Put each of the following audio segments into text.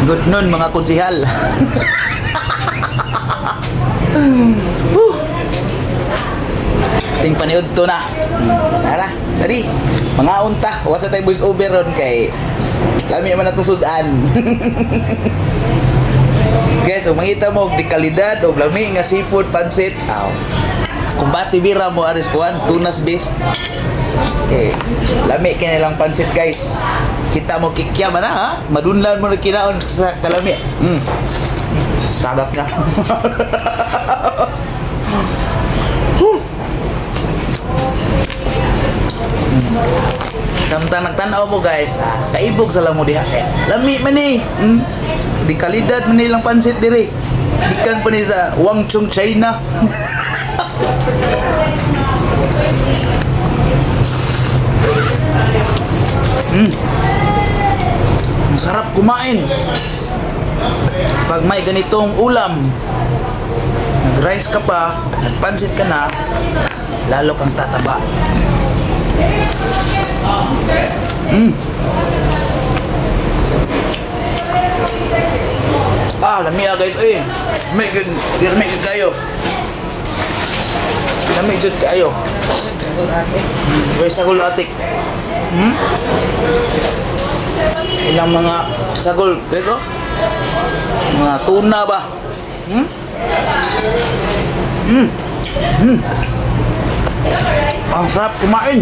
Good noon, mga konsihal. Whew. Ting paniud to na. Tara, tari. Mga unta, wasa tayo voice over ron kay lami man atong sudan. Guys, kung mangita mo og di kalidad og lami nga seafood pansit, aw. Kumbati bira mo aris kuan, Tunas Best. Eh, lami kay nilang pansit, guys. Kita mo kikya man na, ha? Madunlan mo na kinaon sa kalami. Tagap na. Huh. Samtang nagtan-aw mo, guys, ah, kaibog sa lamo diha kay. Lami man ni. Di kalidad man nilang pansit diri. Gikan pa ni sa Wangchung, China. Ang sarap kumain. Pag may ganitong ulam, nag-rice ka pa, nagpansit ka na, lalo kang tataba. Ah, lami ah, guys. Eh, may good, lami gud kayo. Lami jud kayo. Guys, sagol atik. Ilang mga sagol, guys, oh. Mga tuna ba? Hmm? Ang sarap kumain.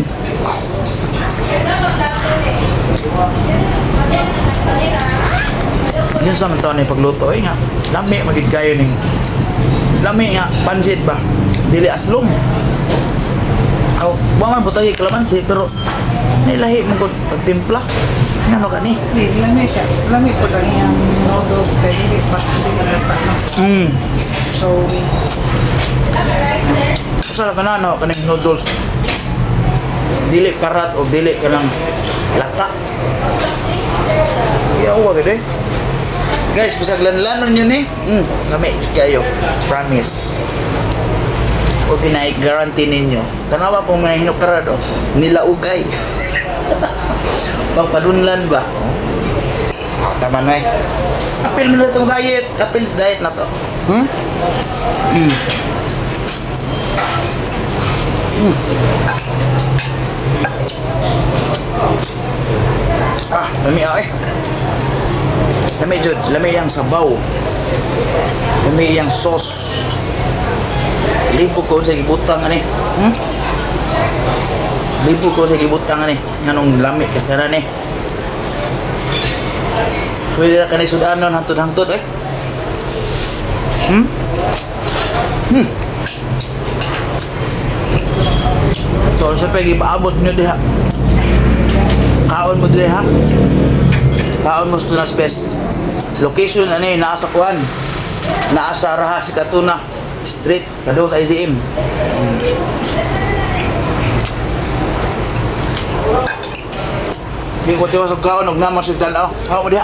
Yun sa man ni pagluto eh nga. Lami magid kayo ning lami nga pansit ba. Dili aslom. Aw, wa man butay kalamansi pero nilahi mo gud pagtimpla. Ngano ka ni? Di, lami siya. Lami po lang yung noodles kay dili pa dili pa no. So, Usa ka na no kaning noodles. Dili karat o dili kanang lata. Yawa gid eh. Guys, bisag lanlanon yun eh. Lami kayo. Promise. O ginay guarantee ninyo. Tanawa kung may hinukarad oh. Nilaugay. Pangpadunlan ba? Oh. Tama na eh. Apil mo na itong diet. Apil sa diet na to. Ah, lami ah eh. Lami jud, lami yang sabaw. Lami yang sauce. Libo ko sa gibutang ani. Libo ko sa gibutang ani. Nganong lami kas na ni. Pwede na kani sudanon hantod-hantod eh. So, sa pag ipaabot nyo diha. Kaon mo diha. Kaon mo sa Tunas Best. Location ano eh, naa sa kuan. Naa sa Raha Sikatuna Street, kadto sa ICM. Di ko tiwas og kaon og naman sa tanaw. Kaon mo diha.